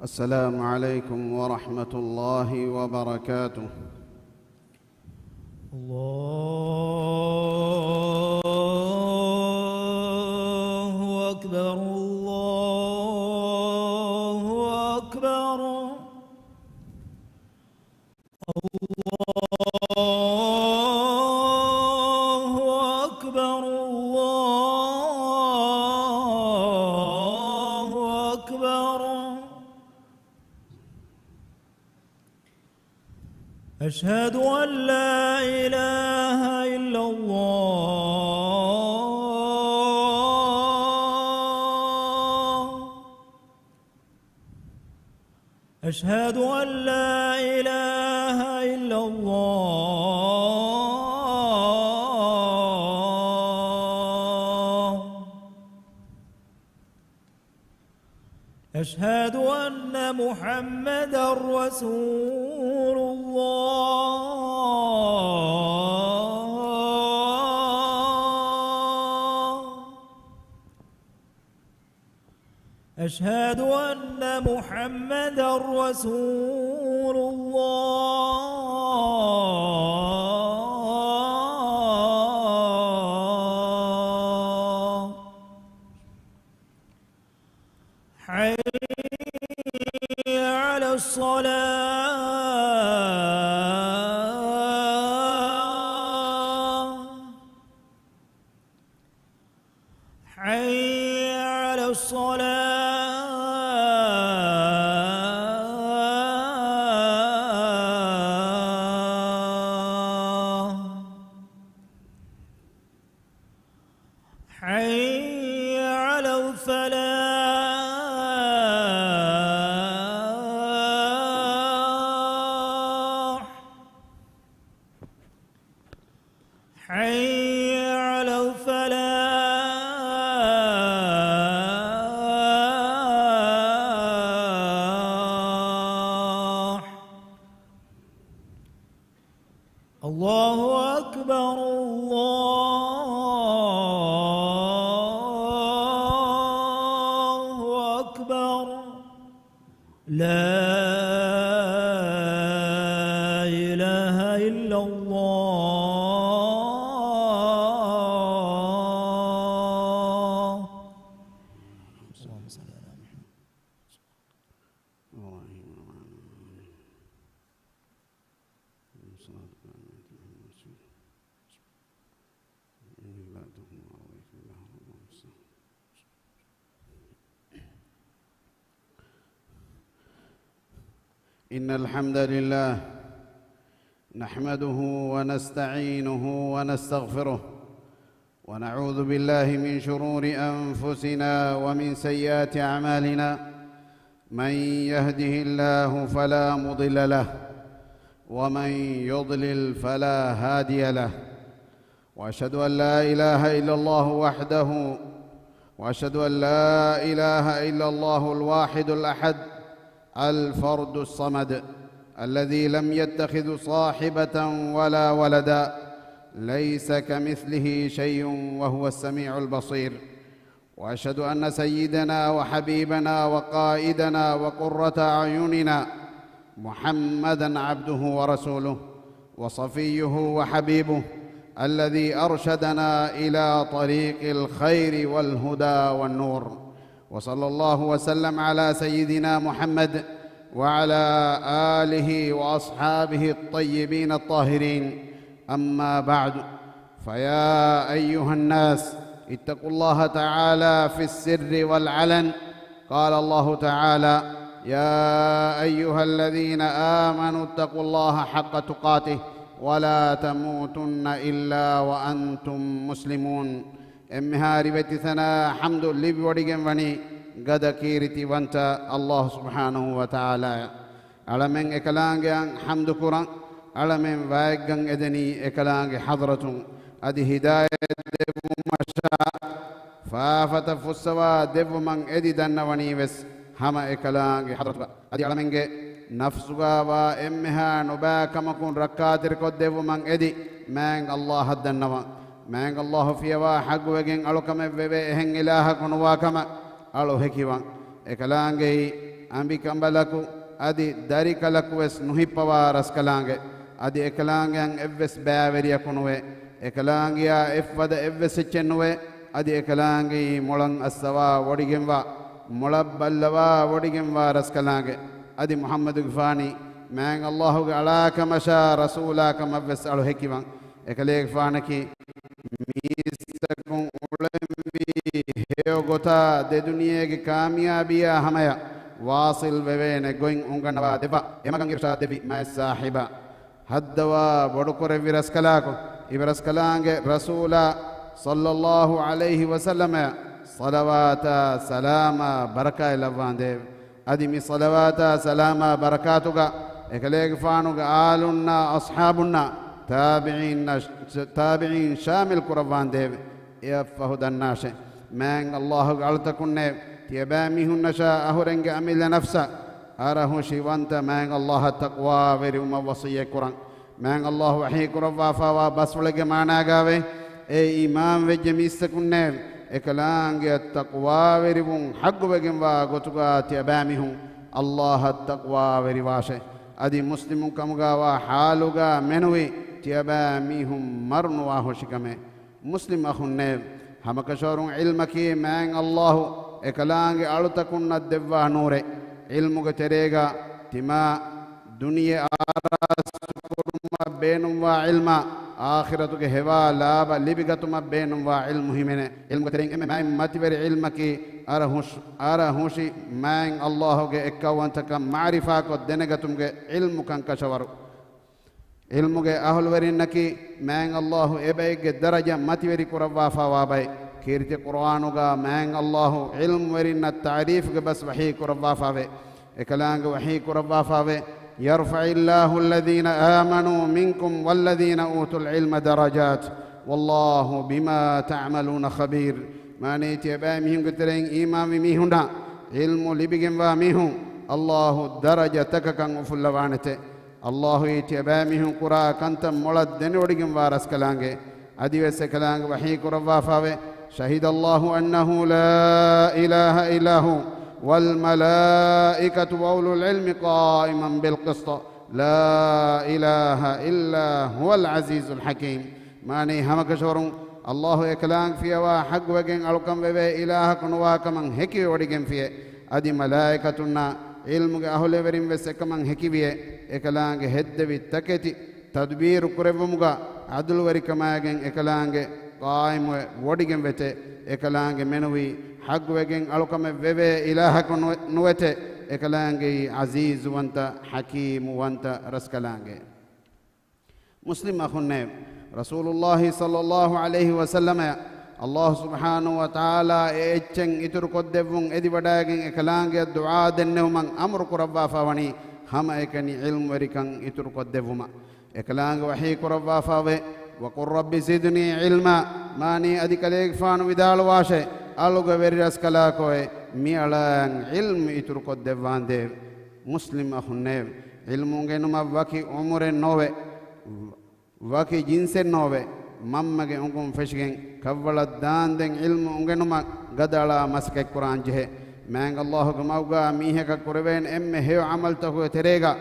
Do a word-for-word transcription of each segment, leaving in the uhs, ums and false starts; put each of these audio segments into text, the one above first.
السلام عليكم ورحمة الله وبركاته. الله أكبر، الله أكبر. الله أكبر، الله أكبر. أشهد أن لا إله إلا الله. أشهد أن لا إله إلا الله. أشهد أن محمدا رسول الله. أشهد أن محمدا رسول الله. حي على الصلاة. حي على الصلاة. حي على الفلاح. حي على الفلاح. الله أكبر، الله أكبر. لا إله إلا الله. اللهم صل على محمد. إن الحمد لله نحمده ونستعينه ونستغفره، ونعوذ بالله من شرور أنفسنا ومن سيئات أعمالنا. من يهده الله فلا مضل له، ومن يضلل فلا هادي له. وأشهد أن لا إله إلا الله وحده، وأشهد أن لا إله إلا الله الواحد الأحد، الفرد الصمد، الذي لم يتخذ صاحبة ولا ولدا، ليس كمثله شيء وهو السميع البصير. وأشهد أن سيدنا وحبيبنا وقائدنا وقرة أعيننا محمدا عبده ورسوله وصفيه وحبيبه، الذي أرشدنا إلى طريق الخير والهدى والنور. وصلى الله وسلم على سيدنا محمد وعلى آله وأصحابه الطيبين الطاهرين. أما بعد، فيا أيها الناس، اتقوا الله تعالى في السر والعلن. قال الله تعالى: يا أيها الذين آمنوا اتقوا الله حق تقاته ولا تموتن إلا وأنتم مسلمون. އެންމެހާ ރިވެތިތަނާ ޙަމްދު ލިބިވޮޑިގެން ވަނީ ގަދަ ކީރިތިވަންތަ ﷲ ސުބްޙާނަހޫ ވަތަޢާލާއަށް. އަޅަމެން އެކަލާނގެއަށް ޙަމްދު ކުރަން، އަޅަމެން ވާތްގަން އެދެނީ އެކަލާނގެ ޙަޟްރަތުން. އަދި ހިދާޔަތް ދެއްވުމަށާ، ފާފަތައް ފުއްސަވާ ދެއްވުމަށް އެދި ދަންނަވަނީ ވެސް ހަމަ އެކަލާނގެ ޙަޟްރަތުގަ. އަދި އަޅަމެންގެ ނަފްސުގާވާ އެންމެހާ ނުބައިކަމަކުން ރައްކާތެރިކޮށްދެއްވުމަށް އެދި މާތް ﷲ އަށް ދަންނަވަން. މާތް ﷲ ފިޔަވާ ޙައްޤުވެގެން އަޅުކަމެއް ވެވޭ އެހެން އިލާހަކު ނުވާ ކަމަށް އަޅު ހެކިވަން. އެކަލާނގެއީ އަނބިކަނބަލަކު އަދި ދަރިކަލަކުވެސް ނުހިއްޕަވާ ރަސްކަލާނގެ. އަދި އެކަލާނގެއަށް އެއްވެސް ބައިވެރިޔަކު ނުވޭ. އެކަލާނގެއާ އެއްފަދަ އެއްވެސް އެއްޗެއް ނުވޭ. އަދި އެކަލާނގެއީ މޮޅަށް އައްސަވާ ވޮޑިގެންވާ، މޮޅަށް ބައްލަވާ ވޮޑިގެންވާ ރަސްކަލާނގެ. އަދި މުޙައްމަދުގެފާނީ މާތް ﷲ ގެ އަޅާކަމަށާ ރަސޫލާކަމަށްވެސް އަޅު ހެކިވަން. އެކަލޭގެފާނަކީ މީސްތަކުން އުޅެންވީ ހެޔޮ ގޮތާ ދެ ދުނިޔޭގެ ކާމިޔާބީއާ ހަމަޔަށް ވާޞިލް ވެވޭނެ ގޮތް އުނގަންނަވާ ދެއްވާ، އެމަގަށް އިރުޝާދް ދެއްވި މާތް ސާހިބާ. ހައްދަވާ ބޮޑުކުރެއްވި ރަސްކަލާކޮ، އިބަރަސްކަލާނގެ ރަސޫލާ ޞައްލައްލާހު ޢަލައިހި ވަސައްލަމައަށް ޞަލަވާތާ ސަލާމާ ބަރަކާތް ލައްވާނދޭވެ. އަދި މި ޞަލަވާތާ ސަލާމާ ބަރަކާތުގަ އެކަލޭގެފާނުގެ އާލުންނާ އަޞްޙާބުންނާ ތާބިޢީންނަށް، ތާބިޢީން ޝާމިލް ކުރައްވާނދޭވެ. އެއަށްފަހު ދަންނާށެ، މާތް ﷲ ގެ އަޅުތަކުންނޭވެ، ތިޔަބައިމީހުންނަށާ އަހުރެންގެ އަމިއްލަ ނަފްސަށް އަރަހުށިވަންތަ މާތް ﷲ އަށް ތަޤްވާވެރިވުމަށް ވަޞިއްޔަތް ކުރަން. މާތް ﷲ ވަޙީ ކުރައްވާފާވާ ބަސްފުޅެއްގެ މާނާގައިވޭ، އޭ އީމާންވެއްޖެ މީސްތަކުންނޭވެ، އެކަލާނގެއަށް ތަޤްވާވެރިވުން ޙައްޤުވެގެންވާ ގޮތުގާ ތިޔަބައިމީހުން ﷲ އަށް ތަޤްވާވެރިވާށޭ. އަދި މުސްލިމުން ކަމުގާވާ ޙާލުގާ މެނުވީ ތިޔަބައިމީހުން މަރުނުވާހުށިކަމޭ. މުސްލިމް އަޚުންނޭވެ! ހަމަކަށަވަރުން ޢިލްމަކީ މާތް ﷲ އެކަލާނގެ އަޅުތަކުންނަށް ދެއްވާ ނޫރެއް. ޢިލްމުގެ ތެރޭގަ ތިމާ ދުނިޔެ އާރާސްތުކުރުމަށް ބޭނުންވާ ޢިލްމާ، އާޚިރަތުގެ ހެވާ ލާބަ ލިބިގަތުމަށް ބޭނުންވާ ޢިލްމު ހިމެނޭ. ޢިލްމުގެ ތެރެއިން އެންމެ މާތް މަތިވެރި ޢިލްމަކީ އަރަހުށް، އަރަހުށި މާތް ﷲ ގެ އެއްކައުވަންތަކަން މަޢުރިފާކޮށް ދެނެގަތުމުގެ ޢިލްމު ކަންކަށަވަރު. ޢިލްމުގެ އަހުލުވެރިންނަކީ މާތް ﷲ އެބައެއްގެ ދަރަޖަ މަތިވެރި ކުރައްވާފާވާ ބައެއް. ކީރިތި ޤުރުއާނުގަ މާތް ﷲ ޢިލްމުވެރިންނަށް ތަޢުރީފުގެ ބަސް ވަޙީ ކުރައްވާފާވޭ. އެކަލާނގެ ވަޙީ ކުރައްވާފާވޭ، يرفع الله الذين آمنوا منكم والذين أوتوا العلم درجات والله بما تعملون خبير. މާނައީ ތިޔަބައިމީހުންގެ ތެރެއިން އީމާންވި މީހުންނާ ޢިލްމު ލިބިގެންވާ މީހުން ﷲ ދަރަޖަތަކަކަށް އުފުއްލަވާނެތެ. ﷲ އީ ތިޔަބައިމީހުން ކުރާ ކަންތައް މޮޅަށް ދެނެވޮޑިގެންވާ ރަސްކަލާނގެ. އަދިވެސް އެކަލާނގެ ވަޙީ ކުރައްވާފާވޭ، شهد الله أنه لا إله إلا هو والملائكة وأولو العلم قائما بالقسط لا إله إلا هو العزيز الحكيم. މާނައީ ހަމަކަށަވަރުން ﷲ އެކަލާނގެ ފިޔަވާ ޙައްޤުވެގެން އަޅުކަން ވެވޭ އިލާހަކު ނުވާ ކަމަށް ހެކިވެވޮޑިގެންފިޔޭ. އަދި މަލާއިކަތުންނާ ޢިލްމުގެ އަހުލެވެރިން ވެސް އެކަމަށް ހެކިވިޔޭ. އެކަލާނގެ ހެއްދެވި ތަކެތި ތަދުބީރު ކުރެއްވުމުގަ ޢަދުލުވެރިކަމާގެން އެކަލާނގެ ޤާއިމުވެ ވޮޑިގެން ވެތެ. އެކަލާނގެ މެނުވީ ޙައްޤުވެގެން އަޅުކަމެއް ވެވޭ އިލާހަކު ނުވެ-، ނުވެތެ. އެކަލާނގެއީ ޢަޒީޒުވަންތަ، ޙަކީމުވަންތަ ރަސްކަލާނގެ. މުސްލިމް އަޚުންނޭވެ! ރަސޫލުﷲ ޞައްލައްލާހު ޢަލައިހި ވަސައްލަމައަށް ﷲ ސުބްޙާނަހޫ ވަތަޢާލާ އެ އެއްޗެއް އިތުރުކޮށްދެއްވުން އެދިވަޑައިގެން އެކަލާނގެއަށް ދުޢާ ދެންނެވުމަށް އަމުރު ކުރައްވާފާވަނީ ހަމައެކަނި ޢިލްމުވެރިކަން އިތުރުކޮށްދެއްވުމަށް. އެކަލާނގެ ވަޙީ ކުރައްވާފާވޭ، وقل رب زدني علما، މާނައީ އަދި ކަލޭގެފާނު ވިދާޅުވާށޭ، އަޅުގެ ވެރިރަސްކަލާކޯއޭ، މިއަޅާއަށް ޢިލްމު އިތުރުކޮށްދެއްވާނދޭވެ. މުސްލިމް އަޚުންނޭވެ! ޢިލްމު އުނގެނުމަށް ވަކި ޢުމުރެއް ނޯވެ، ވަކި ޖިންސެއް ނޯވެ، މަންމަގެ އުނގުން ފެށިގެން ކަށްވަޅަށް ދާންދެން ޢިލްމު އުނގެނުމަށް ގަދައަޅާ މަސައްކަތްކުރާން ޖެހޭ. މާތް ﷲ ގެ މަގުގާ މީހަކަށް ކުރެވޭނެ އެންމެ ހެޔޮ ޢަމަލުތަކުގެ ތެރޭގަ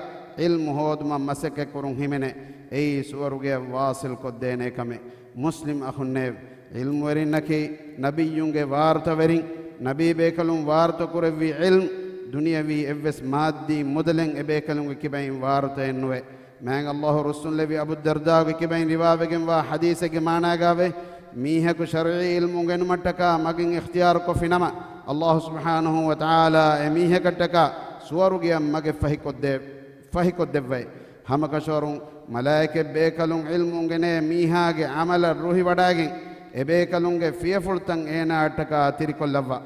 ޢިލްމު ހޯދުމަށް މަސައްކަތްކުރުން ހިމެނޭ. އެއީ ސުވަރުގެއަށް ވާޞިލްކޮށްދޭނޭ ކަމެއް. މުސްލިމް އަޚުންނޭވެ! ޢިލްމުވެރިންނަކީ ނަބިއްޔުންގެ ވާރުތަވެރިން. ނަބީބޭކަލުން ވާރުތަކުރެއްވި ޢިލްމު ދުނިޔަވީ އެއްވެސް މާއްދީ މުދަލެއް އެބޭކަލުންގެ ކިބައިން ވާރުތައެއް ނުވޭ. މާތް ﷲ ރުއްސުންލެއްވި އަބޫ ދަރްދާގެ ކިބައިން ރިވާވެގެންވާ ޙަދީޘެއްގެ މާނާގައިވޭ، މީހަކު ޝަރުޢީ ޢިލްމު އުނގެނުމަށްޓަކާ މަގެއް އިޚްތިޔާރުކޮށްފި ނަމަ، ﷲ ސުބްޙާނަހޫ ވަތަޢާލާ އެމީހަކަށްޓަކާ ސުވަރުގެއަށް މަގެއް ފަހިކޮށްދޭ، ފަހިކޮށްދެއްވައި. ހަމަކަށަވަރުން މަލާއިކަތް ބޭކަލުން ޢިލްމު އުނގެނޭ މީހާގެ ޢަމަލަށް ރުހިވަޑައިގެން އެބޭކަލުންގެ ފިޔަފުޅުތައް އޭނާއަށްޓަކާ ތިރިކޮށްލައްވާ.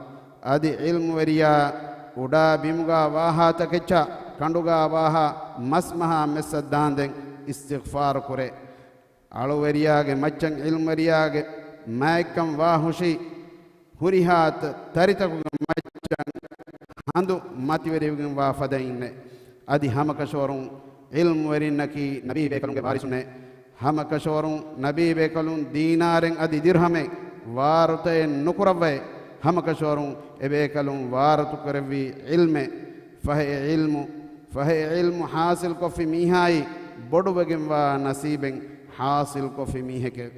އަދި ޢިލްމުވެރިޔާ އުޑާ ބިމުގާ ވާހާ ތަކެއްޗާ ކަނޑުގާ ވާހާ މަސްމަހާ މެއްސަށް ދާންދެން އިސްތިޣްފާރު ކުރޭ. އަޅުވެރިޔާގެ މައްޗަށް ޢިލްމުވެރިޔާގެ މާތްކަން ވާ ހުށީ ހުރިހާ ތަ-، ތަރިތަކުގެ މައްޗަށް ހަނދު މަތިވެރިވެގެންވާ ފަދައިންނޭ. އަދި ހަމަކަށަވަރުން ޢިލްމުވެރިންނަކީ ނަބީ ބޭކަލުންގެ ވާރިސުންނޭ. ހަމަކަށަވަރުން ނަބީ ބޭކަލުން ދީނާރެއް އަދި ދިރްހަމެއް ވާރުތައެއް ނުކުރައްވައޭ. ހަމަކަށަވަރުން އެބޭކަލުން ވާރުތުކުރެއްވީ ޢިލްމެއް. ފަހެ އެ ޢިލްމު، ފަހެ އެ ޢިލްމު ޙާޞިލްކޮށްފި މީހާއީ ބޮޑުވެގެންވާ ނަސީބެއް ޙާޞިލްކޮށްފި މީހެކެވެ.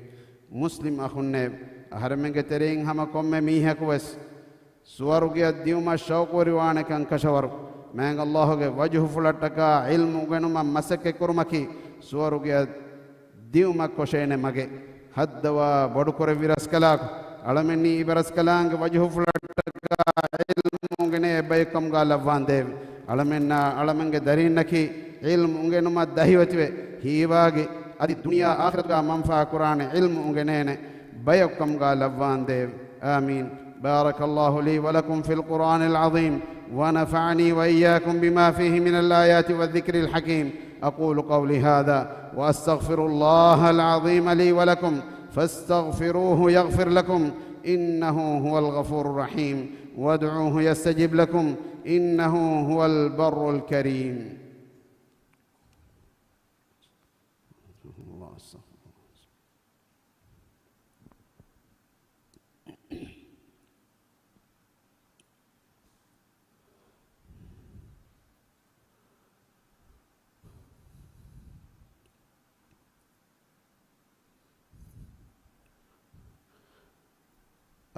މުސްލިމް އަޚުންނޭވެ! އަހަރެމެންގެ ތެރެއިން ހަމަ ކޮންމެ މީހަކުވެސް ސުވަރުގެއަށް ދިއުމަށް ޝައުޤުވެރިވާނެކަން ކަށަވަރު، މާތް ﷲ ގެ ވަޖުހުފުޅަށްޓަކާ ޢިލްމު އުނގެނުމަށް މަސައްކަތްކުރުމަކީ، ސުވަރުގެއަށް ދިއުމަށް ކޮށޭނެ މަގެއް. ހައްދަވާ ބޮޑުކުރެއްވި ރަސްކަލާކޮ! އަޅަމެންނީ އިބަރަސްކަލާނގެ ވަޖުހުފުޅަށްޓަކާ ޢިލްމު އުނގެނޭ އެއްބަޔަކުކަމުގާ ލައްވާނދޭވެ! އަޅަމެންނާ އަޅަމެންގެ ދަރީންނަކީ ޢިލްމު އުނގެނުމަށް ދަހިވެތިވެ، ހީވާގި އަދި ދުނިޔާ އާޚިރަތުގާ މަންފާ ކުރާނެ ޢިލްމު އުނގެނޭނެ ބަޔަކުކަމުގާ ލައްވާނދޭވެ! آمين. بارك الله لي ولكم في القرآن العظيم، ونفعني وإياكم بما فيه من الآيات والذكر الحكيم. أقول قولي هذا وأستغفر الله العظيم لي ولكم، فاستغفروه يغفر لكم، إنه هو الغفور الرحيم، وادعوه يستجب لكم، إنه هو البر الكريم. الله، أستغفر الله.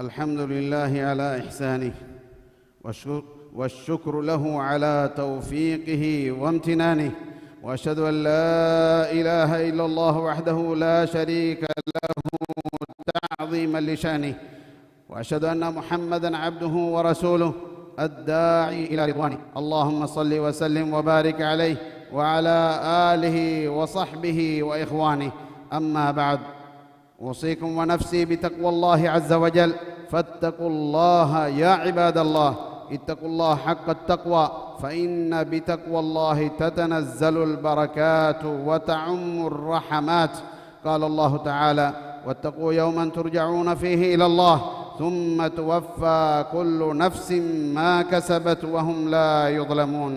الحمد لله على إحسانه، والشك-، والشكر له على توفيقه وامتنانه، وأشهد أن لا إله إلا الله وحده لا شريك له تعظيما لشأنه، وأشهد أن محمدا عبده ورسوله الداعي إلى رضوانه. اللهم صل وسلم وبارك عليه وعلى آله وصحبه وإخوانه. أما بعد، أوصيكم ونفسي بتقوى الله عز وجل، فاتقوا الله يا عباد الله، اتقوا الله حق التقوى، فإن بتقوى الله تتنزل البركات وتعم الرحمات. قال الله تعالى: واتقوا يوما ترجعون فيه إلى الله ثم توفى كل نفس ما كسبت وهم لا يظلمون.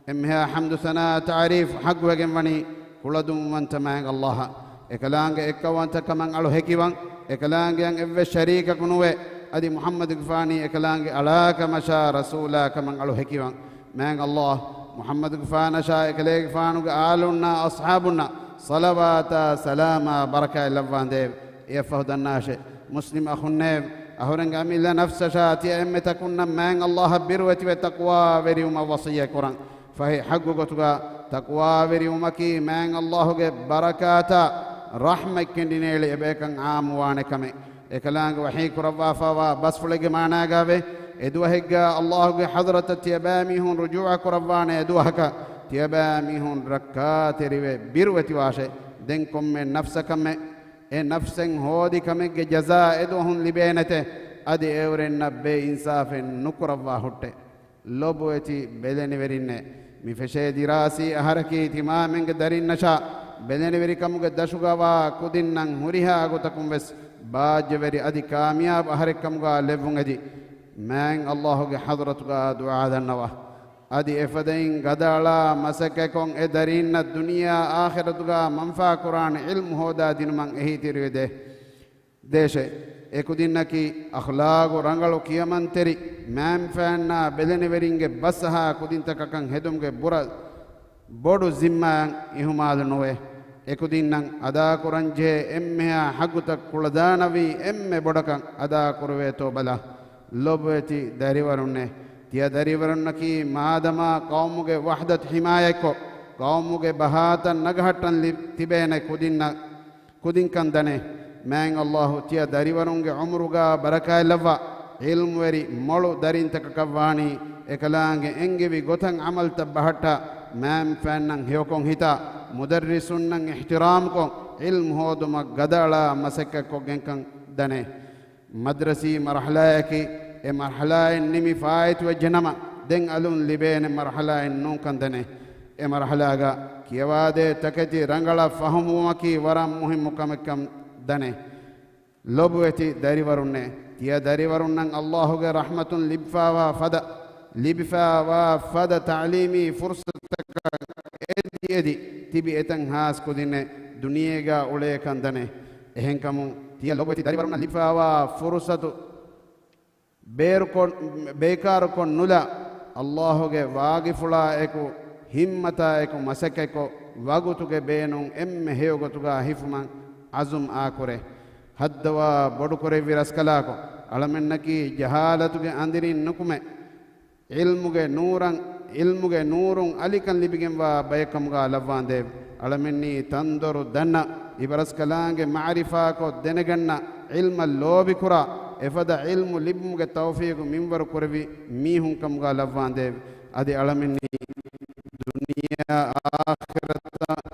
އެންމެހާ ޙަމްދު ސަނާ ތަޢުރީފް ޙައްޤުވެގެންވަނީ ކުޅަދުންވަންތަ މާތް ﷲ އަށް. އެކަލާނގެ އެއްކައުވަންތަކަމަށް އަޅު ހެކިވަން، އެކަލާނގެއަށް އެއްވެސް ޝަރީކަކު ނުވެ، އަދި މުޙައްމަދުގެފާނީ އެކަލާނގެ އަޅާކަމަށާ ރަސޫލާކަމަށް އަޅު ހެކިވަން. މާތް ﷲ މުޙައްމަދުގެފާނަށާ އެކަލޭގެފާނުގެ އާލުންނާ އަޞްޙާބުންނަށް ޞަލަވާތާ ސަލާމާ ބަރަކާތް ލައްވާނދޭވެ! އެއަށްފަހު ދަންނާށޭ، މުސްލިމް އަޚުންނޭވެ! އަހުރެންގެ އަމިއްލަ ނަފްސަށާ ތިޔަ އެންމެ ތަކުންނަށް މާތް ﷲ އަށް ބިރުވެތިވެ ތަޤްވާވެރިވުމަށް ވަޞިއްޔަތް ކުރަން. ފަހެ ޙައްޤު ގޮތުގާ ތަޤްވާވެރިވުމަކީ މާތް ﷲ ގެ ބަރަކާތާ ރަޙްމަތް ކެނޑިނޭޅި އެބަޔަކަށް ޢާއްމުވާނެ ކަމެއް. އެކަލާނގެ ވަޙީ ކުރައްވާފައިވާ ބަސްފުޅެއްގެ މާނާގާވޭ، އެދުވަހެއްގާ ﷲ ގެ ޙަޟްރަތަށް ތިޔަބައިމީހުން ރުޖޫޢަ ކުރައްވާނެ އެދުވަހަކަށް، ތިޔަބައިމީހުން ރައްކާތެރިވެ ބިރުވެތިވާށޭ. ދެން ކޮންމެ ނަފްސަކަށްމެ އެ ނަފްސެއް ހޯދި ކަމެއްގެ ޖަޒާ އެދުވަހުން ލިބޭނެތެ، އަދި އެއުރެންނަށް ބޭއިންސާފެއް ނުކުރައްވާ ހުއްޓެ. ލޮބުވެތި ބެލެނިވެރިންނޭ! މި ފެށޭ ދިރާސީ އަހަރަކީ ތިމާމެންގެ ދަރިންނަށާ ބެލެނިވެރިކަމުގެ ދަށުގަވާ ކުދިންނަށް ހުރިހާ ގޮތަކުން ވެސް ބާއްޖަވެރި އަދި ކާމިޔާބު އަހަރެއްކަމުގާ ލެއްވުން އެދި، މާތް ﷲ ގެ ޙަޟްރަތުގާ ދުޢާ ދަންނަވާ. އަދި އެފަދައިން ގަދައަޅާ މަސައްކަތްކޮށް އެ ދަރީންނަށް ދުނިޔެއާ އާޚިރަތުގާ މަންފާކުރާނެ ޢިލްމު ހޯދާދިނުމަށް އެހީތެރިވެދޭ. ދޭށޭ. އެ ކުދިންނަކީ އަޚްލާގު ރަނގަޅު ކިޔަމަންތެރި މާތްފާންނާ ބެލެނިވެރިންގެ ބަސްއަހާ ކުދިންތަކަކަށް ހެދުމުގެ ބުރަ ބޮޑު ޒިންމާއަށް އިހުމާލު ނުވޭ. އެކުދިންނަށް އަދާކުރަންޖެހޭ އެންމެހާ ޙައްޤުތައް ކުޅަދާނަވީ އެންމެ ބޮޑަކަށް އަދާކުރެވޭތޯ ބަލާ. ލޮބުވެތި ދަރިވަރުންނޭ! ތިޔަ ދަރިވަރުންނަކީ މާދަމާ ޤައުމުގެ ވަޙްދަތު ޙިމާޔަތްކޮށް، ޤައުމުގެ ބަހާތައް ނަގަހައްޓަން ލި-، ތިބޭނެ ކުދިންނަށް ކުދިންކަން ދަނޭ. މާތް ﷲ ތިޔަ ދަރިވަރުންގެ ޢުމުރުގާ ބަރަކާތްލައްވާ، ޢިލްމުވެރި މޮޅު ދަރިންތަކަކަށްވާނީ އެކަލާނގެ އެންގެވި ގޮތަށް ޢަމަލުތައް ބަހައްޓާ، މާތްފާންނަށް ހެޔޮކޮށް ހިތާ، މުދައްރިސުންނަށް އިޙްތިރާމްކޮށް، ޢިލްމު ހޯދުމަށް ގަދައަޅާ މަސައްކަތްކޮށްގެންކަން ދަނޭ. މަދްރަސީ މަރުޙަލާއަކީ އެ މަރުޙަލާއިން ނިމި ފާއިތުވެއްޖެނަމަ، ދެން އަލުން ލިބޭނެ މަރުޙަލާއެއް ނޫންކަން ދަނޭ. އެ މަރުޙަލާގަ ކިޔަވާދޭ ތަކެތި ރަނގަޅަށް ފަހުމުވުމަކީ ވަރަށް މުހިއްމު ކަމެއްކަން ދަނޭ. ލޮބުވެތި ދަރިވަރުންނޭ! ތިޔަ ދަރިވަރުންނަށް ﷲ ގެ ރަޙްމަތުން ލިބިފާވާ ފަދަ، ލިބިފާވާ ފަދަ ތަޢުލީމީ ފުރުޞަތަކަށް އެދި އެދި ތިބި އެތަން ހާސް ކުދިންނޭ ދުނިޔޭގާ އުޅޭކަން ދަނޭ. އެހެންކަމުން، ތިޔަ ލޮބުވެތި ދަރިވަރުންނަށް ލިބިފާވާ ފުރުޞަތު ބޭރުކޮށް، ބޭކާރުކޮށް ނުލާ، އައްލާހުގެ ވާގިފުޅާއެކު، ހިއްމަތާއެކު މަސައްކަތްކޮށް، ވަގުތުގެ ބޭނުން އެންމެ ހެޔޮ ގޮތުގަ ހިފުމަށް އަޒުމް އާކުރޭ. ހައްދަވާ ބޮޑުކުރެއްވި ރަސްކަލާކޮ، އަޅަމެންނަކީ ޖަހާލަތުގެ އަނދިރިން ނުކުމެ، ޢިލްމުގެ ނޫރަށް، ޢިލްމުގެ ނޫރުން އަލިކަން ލިބިގެންވާ ބަޔެއް ކަމުގަ ލައްވާނދޭވެ. އަޅަމެންނީ ތަންދޮރު ދަންނަ، އިބަރަސްކަލާނގެ މަޢުރިފާކޮށް ދެނެގަންނަ، ޢިލްމަށް ލޯބިކުރާ، އެފަދަ ޢިލްމު ލިބުމުގެ ތައުފީޤު މިންވަރު ކުރެއްވި މީހުން ކަމުގަ ލައްވާނދޭވެ. އަދި އަޅަމެންނީ ދުނިޔެ އާޚިރަތަށް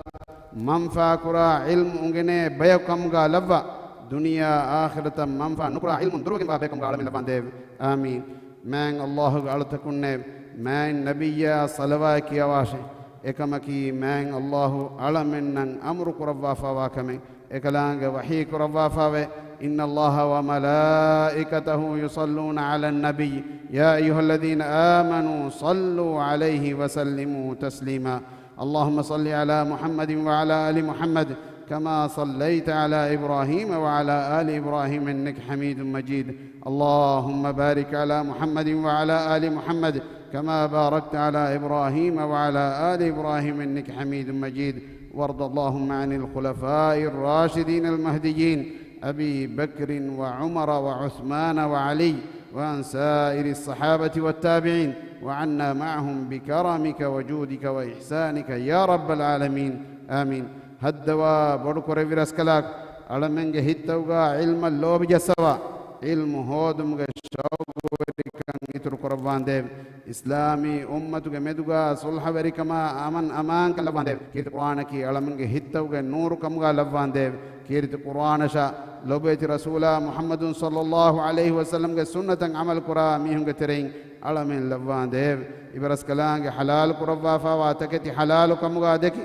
މަންފާކުރާ ޢިލްމު އުނގެނޭ ބަޔަކު ކަމުގަ ލައްވާ، ދުނިޔެ އާޚިރަތަށް މަންފާ ނުކުރާ ޢިލްމުން ދުރުވެގެންވާ ބަޔަކު ކަމުގަ އަޅަމެން ލައްވާނދޭވެ. އާމީން. މާތް އައްލާހުގެ އަޅުތަކުންނޭވެ! މާތް ނަބިއްޔާ ޞަލަވާތް ކިޔަވާށޭ! އެކަމަކީ، މާތް އައްލާހު އަޅަމެންނަށް އަމުރު ކުރައްވާފާވާ ކަމެއް. އެކަލާނގެ ވަޙީ ކުރައްވާފާވޭ، إن الله وملائكته يصلون على النبي يا أيها الذين آمنوا صلوا عليه وسلموا تسليما. اللهم صل على محمد وعلى آل محمد كما صليت على إبراهيم وعلى آل إبراهيم إنك حميد مجيد. اللهم بارك على محمد وعلى آل محمد كما باركت على إبراهيم وعلى آل إبراهيم إنك حميد مجيد. وارض اللهم عن الخلفاء الراشدين المهديين أبي بكر وعمر وعثمان وعلي وعن سائر الصحابة والتابعين وعنا معهم بكرمك وجودك وإحسانك يا رب العالمين. آمين. ހައްދަވާ ބޮޑުކުރެއްވި ރަސްކަލާކޮ، އަޅަމެންގެ ހިތްތަކުގަ ޢިލްމަށް ލޯބި ޖައްސަވާ، ޢިލްމު ހޯދުމުގެ ޝައުގުވެރިކަން އިތުރު ކުރައްވާނދޭވެ. އިސްލާމީ އުއްމަތުގެ މެދުގަ ޞުލްޙަވެރިކަމާ އަމަން އަމާންކަން ލައްވާނދޭވެ. ކީރިތި ޤުރްއާނަކީ އަޅަމެންގެ ހިތްތަކުގެ ނޫރު ކަމުގަ ލައްވާނދޭވެ. ކީރިތި ޤުރްއާނަށާ ލޮބުވެތި ރަސޫލާ މުޙައްމަދު ޞައްލައްލާހު ޢަލައިހި ވަސައްލަމްގެ ސުންނަތަށް ޢަމަލުކުރާ މީހުންގެ ތެރެއިން އަޅަމެން ލައްވާނދޭވެ. އިބަރަސްކަލާނގެ ޙަލާލު ކުރައްވާފާވާ ތަކެތި ޙަލާލު ކަމުގަ ދެކި،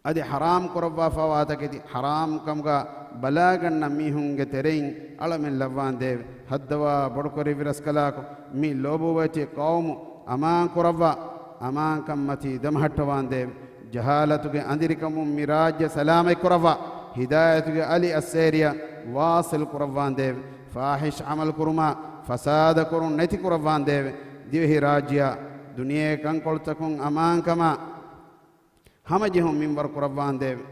އަދި ޙަރާމް ކުރައްވާފާވާ ތަކެތި ޙަރާމް ކަމުގަ ބަލާގަންނަ މީހުންގެ ތެރެއިން އަޅަމެން ލައްވާނދޭވެ. ހައްދަވާ ބޮޑުކުރެއްވި ރަސްކަލާކޮ، މި ލޯބުވެތި ޤައުމު އަމާން ކުރައްވާ، އަމާންކަންމަތީ ދެމަހައްޓަވާނދޭވެ. ޖަހާލަތުގެ އަނދިރިކަމުން މި ރާއްޖެ ސަލާމަތް ކުރައްވާ، ހިދާޔަތުގެ އަލި އައްސޭރިއަށް ވާޞިލް ކުރައްވާނދޭވެ. ފާޙިޝް ޢަމަލު ކުރުމާ، ފަސާދަ ކުރުން ނެތި ކުރައްވާނދޭވެ. ދިވެހިރާއްޖެއާ ދުނިޔޭ ކަންކޮޅުތަކުން އަމާންކަމާ ހަމަޖެހުން މިންވަރު ކުރައްވާނދޭވެ.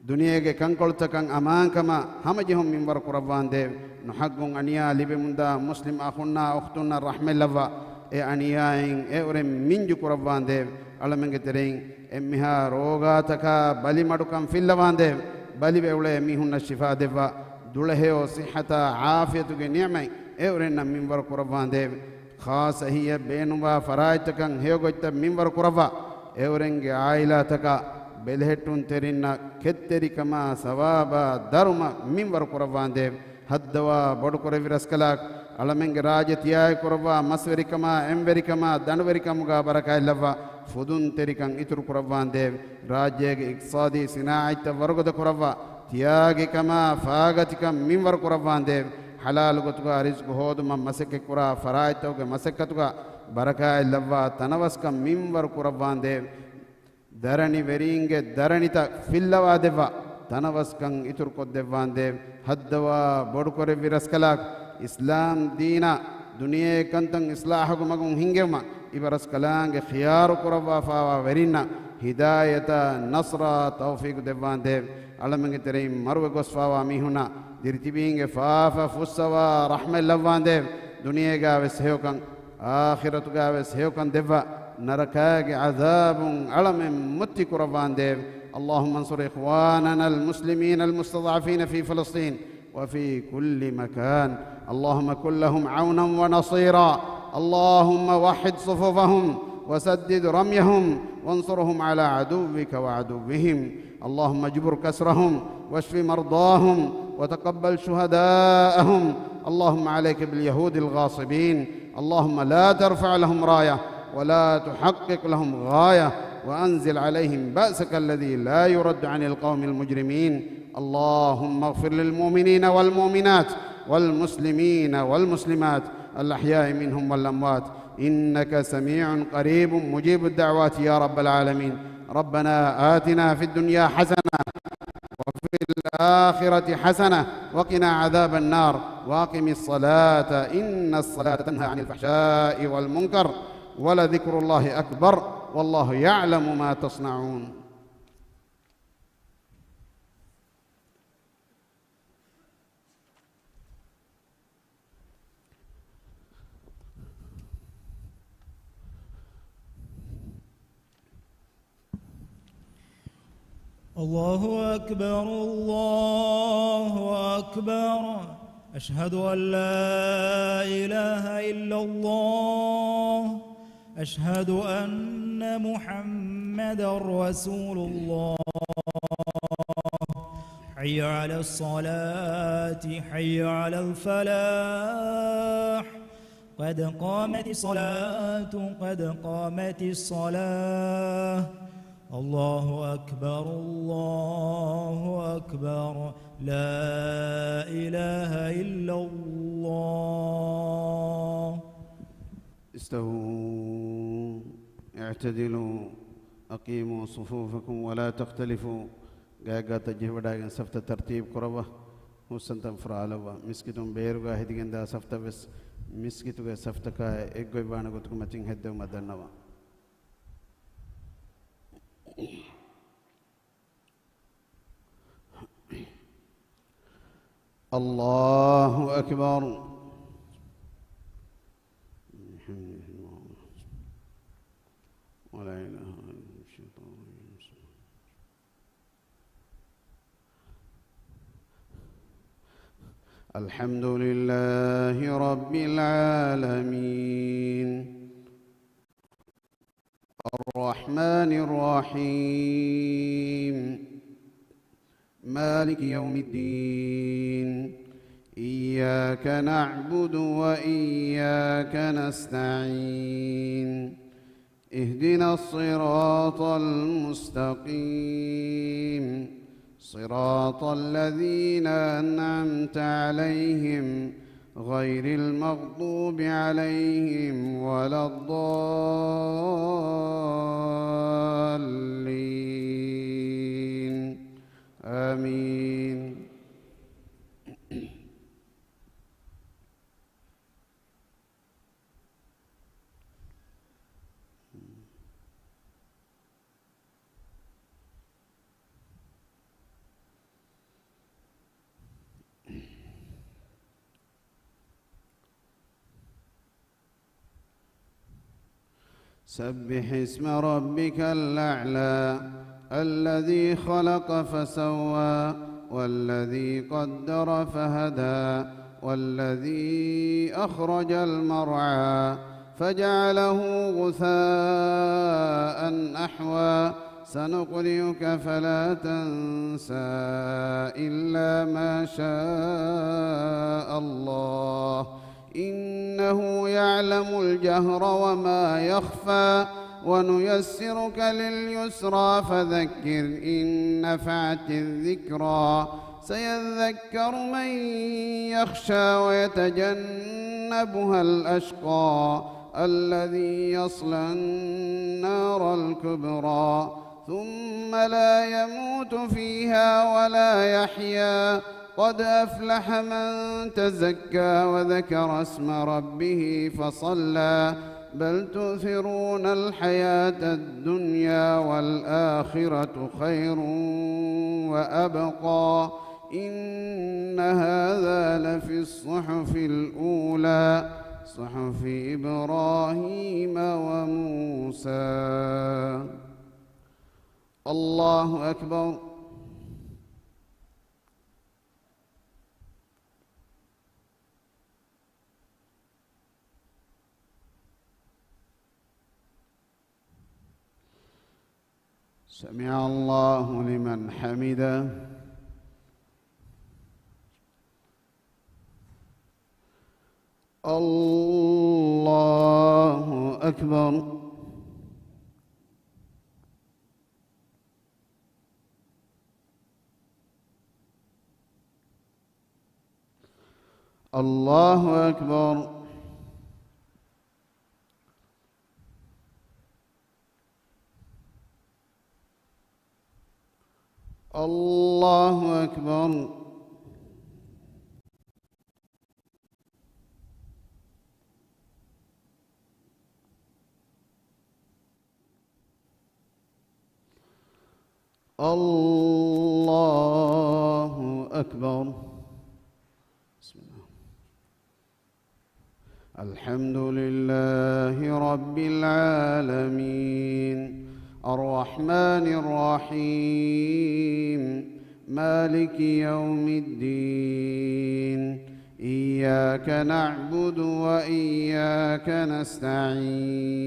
ދުނިޔޭގެ ކަންކޮޅުތަކަށް އަމާންކަމާ ހަމަޖެހުން މިންވަރު ކުރައްވާނދޭވެ. ނުޙައްޤުން އަނިޔާ ލިބެމުންދާ މުސްލިމް އަޚުންނާ އުޚްތުންނަށް ރަޙްމަތްލައްވާ، އެ އަނިޔާއިން އެއުރެން މިންޖު ކުރައްވާނދޭވެ. އަޅަމެންގެ ތެރެއިން އެންމެހާ ރޯގާތަކާ ބަލިމަޑުކަން ފިއްލަވާނދޭވެ. ބަލިވެ އުޅޭ މީހުންނަށް ޝިފާ ދެއްވާ، ދުޅަހެޔޮ ޞިއްޙަތާ ޢާފިޔަތުގެ ނިޢުމަތް އެއުރެންނަށް މިންވަރު ކުރައްވާނދޭވެ. ޚާއްޞަ އެހީއަށް ބޭނުންވާ ފަރާތްތަކަށް ހެޔޮގޮތްތައް މިންވަރު ކުރައްވާ، އެއުރެންގެ ޢާއިލާތަކާ ބެލެހެއްޓުންތެރިންނަށް ކެތްތެރިކަމާ ސަވާބާ ދަރުމަ މިންވަރު ކުރައްވާނދޭވެ. ހައްދަވާ ބޮޑުކުރެއްވި ރަސްކަލާކޮ، އަޅަމެންގެ ރާއްޖެ ތިޔާއެއް ކުރައްވާ މަސްވެރިކަމާ އެންވެރިކަމާ ދަނޑުވެރިކަމުގާ ބަރަކާތްލައްވާ، ފުދުންތެރިކަން އިތުރު ކުރައްވާނދޭވެ. ރާއްޖޭގެ އިޤްތިޞާދީ ސިނާޢަތްތައް ވަރުގަދަ ކުރައްވާ، ތިޔާގި ކަމާ ފާގަތިކަން މިންވަރު ކުރައްވާނދޭވެ. ޙަލާލު ގޮތުގާ ރިޒްޤު ހޯދުމަށް މަސައްކަތްކުރާ ފަރާތްތަކުގެ މަސައްކަތުގާ ބަރަކާތްލައްވާ، ތަނަވަސްކަން މިންވަރު ކުރައްވާނދޭވެ. ދަރަނިވެރީންގެ ދަރަނިތައް ފިއްލަވާދެއްވާ، ތަނަވަސްކަން އިތުރުކޮށްދެއްވާނދޭވެ. ހައްދަވާ ބޮޑުކުރެއްވި ރަސްކަލާކޮ، އިސްލާމް ދީނާ ދުނިޔޭ ކަންތައް އިޞްލާޙުގެ މަގުން ހިންގެވުމަށް އިބަރަސްކަލާނގެ ޚިޔާރު ކުރައްވާފާވާ ވެރިންނަށް ހިދާޔަތާ ނަޞްރާ ތައުފީޤު ދެއްވާނދޭވެ. އަޅަމެންގެ ތެރެއިން މަރުވެ ގޮސްފާވާ މީހުންނާ ދިރިތިބީންގެ ފާފަ ފުއްސަވާ ރަޙްމަތް ލައްވާނދޭވެ. ދުނިޔޭގާވެސް ހެޔޮކަން، އާޚިރަތުގާވެސް ހެޔޮކަން ދެއްވާ، ނަރަކާގެ ޢަޛާބުން އަޅަމެން މުއްތި ކުރައްވާނދޭވެ. اللهم انصر إخواننا المسلمين المستضعفين في فلسطين وفي كل مكان. اللهم كن لهم عونا ونصيرا. اللهم وحد صفوفهم وسدد رميهم وانصرهم على عدوك وعدوهم. اللهم اجبر كسرهم واشف مرضاهم وتقبل شهداءهم. اللهم عليك باليهود الغاصبين. اللهم لا ترفع لهم راية ولا تحقق لهم غاية وأنزل عليهم بأسك الذي لا يرد عن القوم المجرمين. اللهم اغفر للمؤمنين والمؤمنات والمسلمين والمسلمات الأحياء منهم والأموات إنك سميع قريب مجيب الدعوات يا رب العالمين. ربنا آتنا في الدنيا حسنة وفي الآخرة حسنة وقنا عذاب النار. وأقم الصلاة إن الصلاة تنهى عن الفحشاء والمنكر ولذكر الله أكبر والله يعلم ما تصنعون. الله أكبر، الله أكبر. أشهد أن لا إله إلا الله. أشهد أن محمدا رسول الله. حي على الصلاة، حي على الفلاح. قد قامت الصلاة، قد قامت الصلاة. الله أكبر، الله أكبر. لا إله إلا الله. استووا، اعتدلوا، أقيموا صفوفكم ولا تختلفوا. ގާތްގާތަށް ޖެހިވަޑައިގެން ސަފްތައް ތަރްތީބު ކުރައްވާ. ހުސްއަންތަން ފުރާލައްވާ. މިސްކިތުން ބޭރުގަ ހެދިގެންދާ ސަފްތައް ވެސް މިސްކިތުގެ ސަފްތަކާއި އެއްގޮތްވާނެ ގޮތުގެ މަތިން ހެއްދެވުމަށް ދަންނަވާ. الله أكبر. ولا إله إلا الشيطان الرجيم. الحمد لله رب العالمين. الرحمن الرحيم. مالك يوم الدين. إياك نعبد وإياك نستعين. اهدنا الصراط المستقيم. صراط الذين أنعمت عليهم غير المغضوب عليهم ولا الضالين. آمين. سبح اسم ربك الأعلى. الذي خلق فسوى والذي قدر فهدى والذي أخرج المرعى فجعله غثاء أحوى. سنقرئك فلا تنسى إلا ما شاء الله. إنه يعلم الجهر وما يخفى. ونيسرك لليسرى فذكر إن نفعت الذكرى. سيذكر من يخشى ويتجنبها الأشقى الذي يصلى النار الكبرى ثم لا يموت فيها ولا يحيا. قد أفلح من تزكى وذكر اسم ربه فصلى. بل تؤثرون الحياة الدنيا والآخرة خير وأبقى. إن هذا لفي الصحف الأولى صحف إبراهيم وموسى. الله أكبر. سمع الله لمن حمده. الله أكبر. الله أكبر. الله أكبر. الله أكبر. بسم الله. الحمد لله رب العالمين. الرحمن الرحيم. مالك يوم الدين. إياك نعبد وإياك نستعين.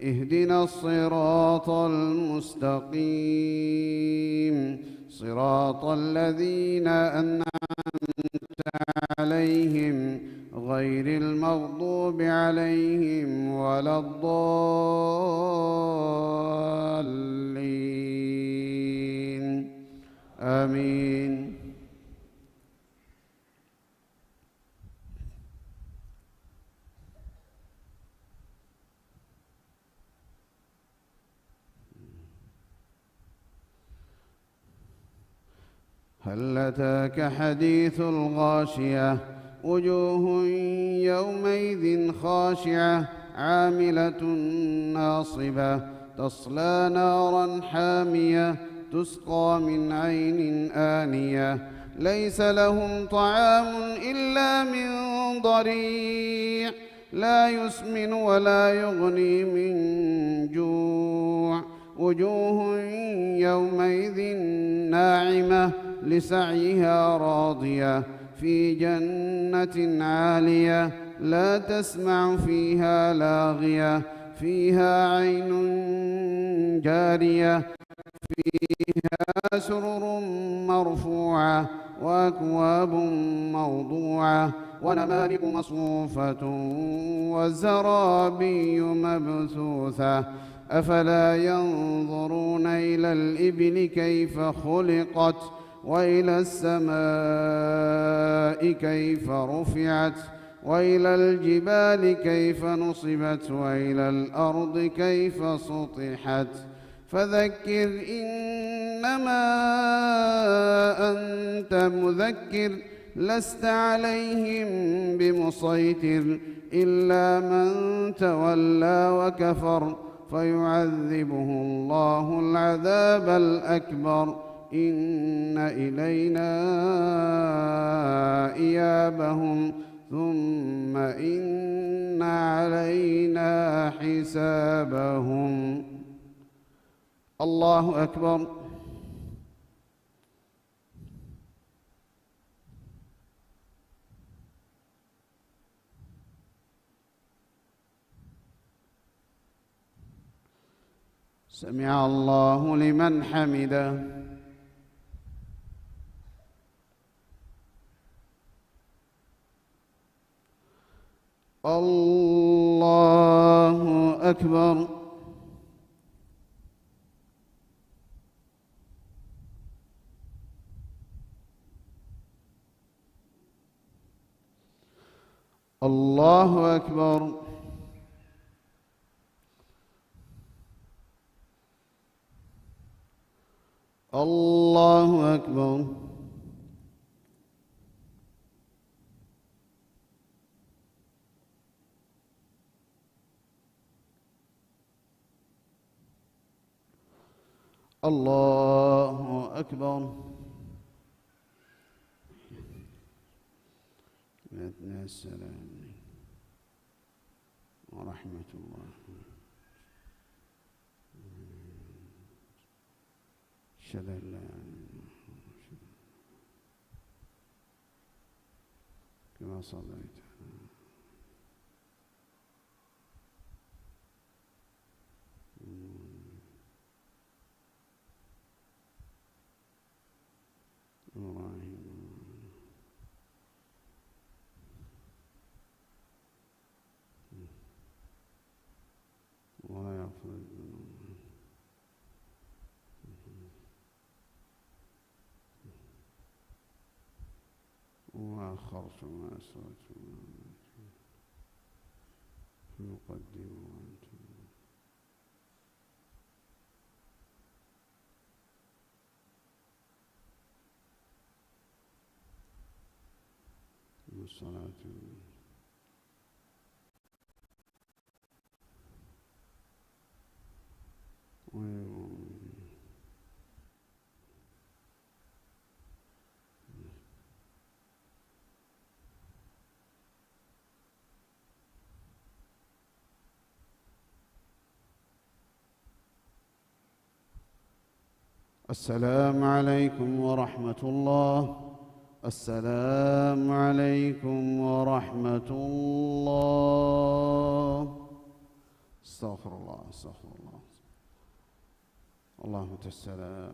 اهدنا الصراط المستقيم. صراط الذين أنعمت عليهم غير المغضوب عليهم ولا الضالين. آمين. هل أتاك حديث الغاشية. وجوه يومئذ خاشعة. عاملة ناصبة. تصلى نارا حامية. تسقى من عين آنية. ليس لهم طعام إلا من ضريع. لا يسمن ولا يغني من جوع. وجوه يومئذ ناعمة. لسعيها راضية. في جنة عالية. لا تسمع فيها لاغية. فيها عين جارية. فيها سرر مرفوعة. وأكواب موضوعة. ونمارق مصفوفة. وزرابي مبثوثة. أفلا ينظرون إلى الإبل كيف خلقت. وإلى السماء كيف رفعت. وإلى الجبال كيف نصبت. وإلى الأرض كيف سطحت. فذكر إنما أنت مذكر. لست عليهم بمسيطر. إلا من تولى وكفر. فيعذبه الله العذاب الأكبر. إن إلينا إيابهم. ثم إن علينا حسابهم. الله أكبر. سمع الله لمن حمده. الله أكبر. الله أكبر. الله أكبر. الله أكبر. السلام عليكم ورحمة الله. أشهد أن لا إله إلا الله. كما صليت. إبراهيم. ولا يغفر الذنوب. وما أخرت وما أسررت وما أعلنت وما قدمت وما أنت. والصلاة. السلام عليكم ورحمة الله. السلام عليكم ورحمة الله. استغفر الله، استغفر الله. اللهم أنت السلام.